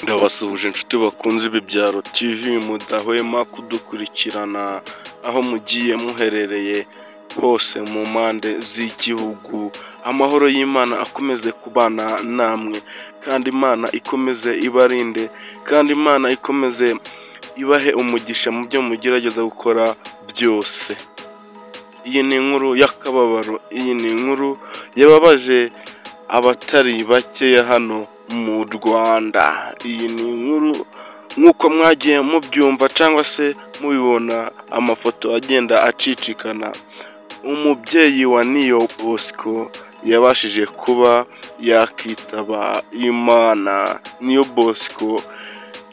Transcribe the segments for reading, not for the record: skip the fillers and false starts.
Ndabasuhuje inshuti bakunze Ibibyaro TV mudahwema kudukurikirana aho mugiye muherereye hose mu mpande z'igihugu. Amahoro y'Imana akomeze kubana namwe, kandi Imana ikomeze ibarinde, kandi Imana ikomeze ibahe umugisha mu byo mugerageza gukora byose. Iyi ni inkuru y'akababaro, iyi ni inkuru yababaje abatari bakeya hano mu Rwanda. Iyi ni inkuru nk'uko mwagiye mubyumva cyangwa se mubibona amafoto agenda acicikana. Umubyeyi wa Niyo Bosco yabashije kuba yakitaba Imana. Niyo Bosco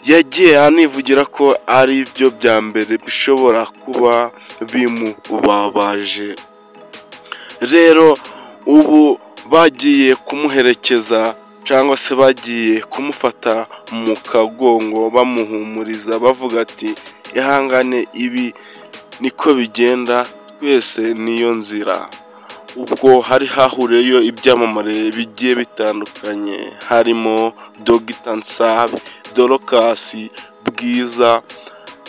yagiye anivugira ko ari byo bya mbere bishobora kuba bimubabaje. Rero ubu bagiye kumuherekeza cyangwa se bagiye kumufata mu kagongo bamuhumuriza bavuga ati ihangane, ibi niko bigenda, twese niyo nzira. Ubwo hari hahuriyeyo ibyamamare bigiye bitandukanye, harimo Dogita Nsabi, Dorcas Bwiza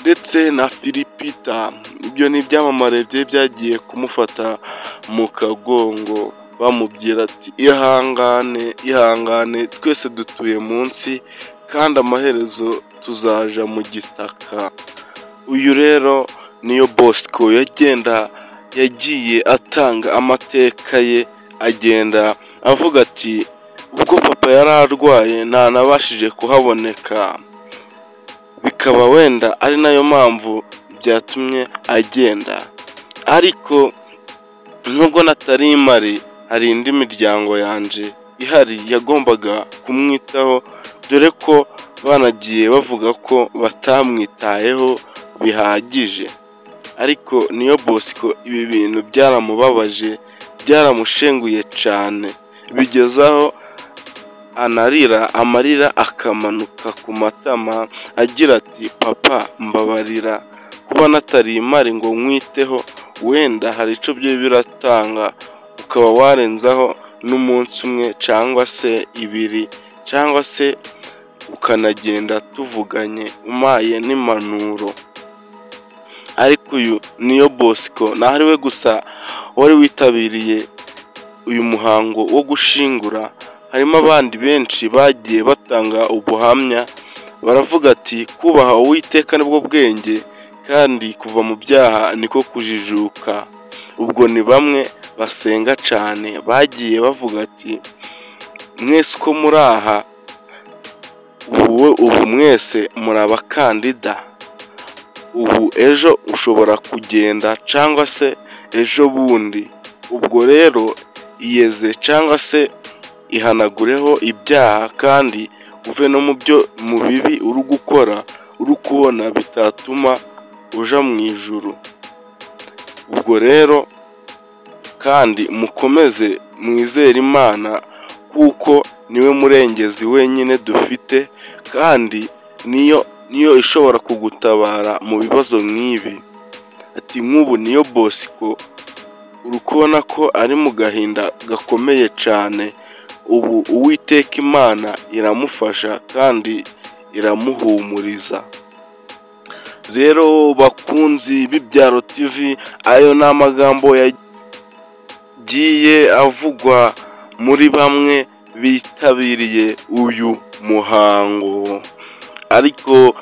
ndetse na Philipita. Ibyo ni ibyamamare byari byagiye kumufata mu kagongo bamubwira ati ihangane, ihangane, twese dutuye munsi kandi amaherezo tuzaja mu gitaka. Uyu rero Niyo Bosco yagiye atanga amateka ye, agenda avuga ati ubwo papa yari arwaye ntanabashije kuhaboneka, bikaba wenda ari nayo mpamvu byatumye agenda. Ariko nubwo natari mpari, hari indi miryango yanje ihari yagombaga kumwitaho, dore ko banagiye bavuga ko batamwitayeho bihagije. Ariko Niyo Bosco ibi bintu byaramubabaje, byaramushenguye cyane, bigeze aho anarira amarira akamanuka ku matama agira ati papa mbabarira kuba natari mpari ngo nkwiteho, wenda hari icyo byo biratanga ukaba warenzaho n'umunsi umwe cyangwa se ibiri cyangwa se ukanagenda tuvuganye umpaye n'impanuro. Ariko uyu Niyo Bosco ntaho ari we gusa wari witabiriye uyu muhango wo gushingura, harimo abandi benshi bagiye batanga ubuhamya baravuga ati kubaha Uwiteka nibwo bwenge kandi kuva mu byaha niko kujijuka. Ubwo ni bamwe basenga cyane bagiye bavuga ati mwese uko muri aha ubu mwese muri abakandida, ubu ejo ushobora kugenda cyangwa se ejo bundi, ubwo rero iyeze cyangwa se ihanagureho ibyaha kandi uve no mu byo mu bibi uri gukora uri kubona bitatuma uja mu ijuru. Ubwo rero kandi mukomeze mwizere Imana kuko niwe murengezi wenyine dufite, kandi niyo ishobora kugutabara mu bibazo nk'ibi. Ati nk'ubu Niyo Bosco uri kubona ko ari mu gahinda gakomeye cyane, ubu Uwiteka Imana iramufasha kandi iramuhumuriza. Rero bakunzi b'Ibyaro TV, ayo ni amagambo yagiye avugwa muri bamwe bitabiriye uyu muhango. Ariko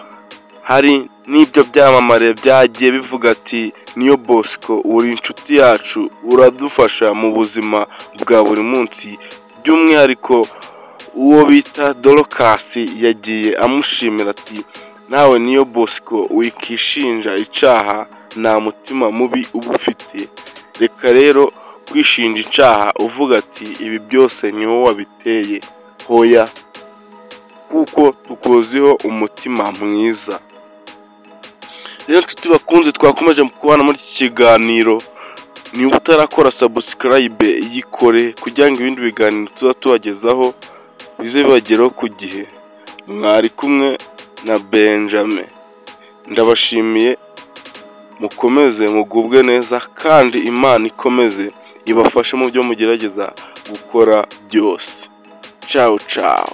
hari n'ibyo byamamare byagiye bivuga ati Niyo Bosco uri inshuti yacu, uradufasha mu buzima bwa buri munsi. By'umwihariko uwo bita Dorcas yagiye amushimira ati nawe Niyo Bosco wikishinja icyaha, nta mutima mubi uba ufite, reka rero kwishinja icyaha uvuga ati ibi byose ni wowe wabiteye, hoya kuko tukuziho umutima mwiza. Rero nshuti bakunze twakomeje kubana muri iki kiganiro, niba utarakora subscribe yikore kugira ngo ibindi biganiro tuza tubagezaho bize bibageraho ku gihe. Mwari kumwe na Benjamin, ndabashimiye, mukomeze mugubwe neza kandi Imana ikomeze ibafashe mu byo mugerageza gukora byose. Ciao ciao.